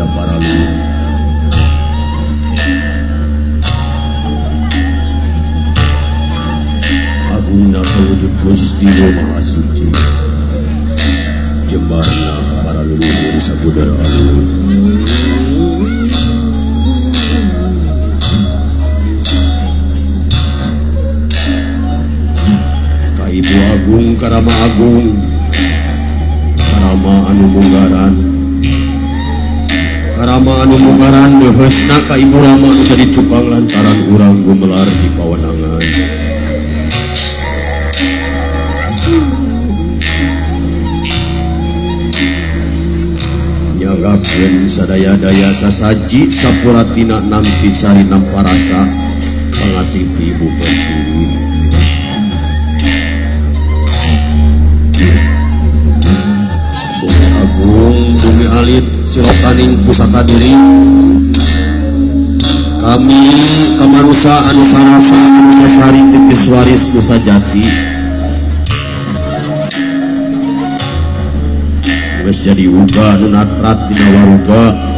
sadaya paraluhur. Agungna kawujud Gusti Nu Maha Suci. Jembarna ka para leluhur sabuder alun. Ka Ibu Agung Karama Agung, Karama anu munggaran, Karama anu munggaran leuheusna ka Ibu Rama nu jadi cukang lantaran urang gumelar di pawenangan. Nyanggakeun sadaya-daya sasaji sapuratina nampi sari namparasa pangasih ti Ibu Pertiwi. Bumi Agung, Bumi Alit, Sirokaning Pusaka Diri. Kami kamanusa anu sarasa anu sasari tipis waris nusa jati. Geus jadi uga nu natrat dina waruga.